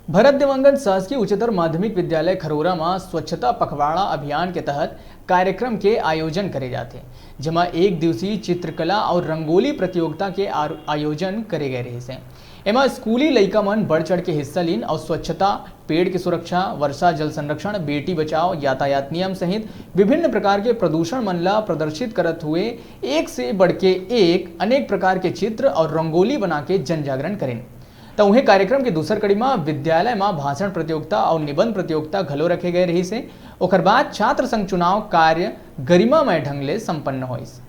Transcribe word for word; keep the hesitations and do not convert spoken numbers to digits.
भरत देवांगन शासकीय उच्चतर माध्यमिक विद्यालय खरोरा म स्वच्छता पखवाड़ा अभियान के तहत कार्यक्रम के आयोजन करे जाथे, जेमा एक दिवसीय चित्रकला और रंगोली प्रतियोगिता के आर-, आयोजन करे गए रहिस हे। एमा स्कूली लइका मन बढ़ चढ़ के हिस्सा लीन और स्वच्छता, पेड़ के सुरक्षा, वर्षा जल संरक्षण, बेटी बचाओ, यातायात नियम सहित विभिन्न प्रकार के प्रदूषण मन ला प्रदर्शित करत हुए एक से बढ़ के एक अनेक प्रकार के चित्र और रंगोली बना के जन जागरण करेन। त उहें कार्यक्रम के दूसर कड़ी म विद्यालय म भाषण प्रतियोगिता और निबंध प्रतियोगिता घलो रखे गए रहिस हे। ओकर बाद छात्र संघ चुनाव कार्य गरिमामय ढंग ले संपन्न होइस।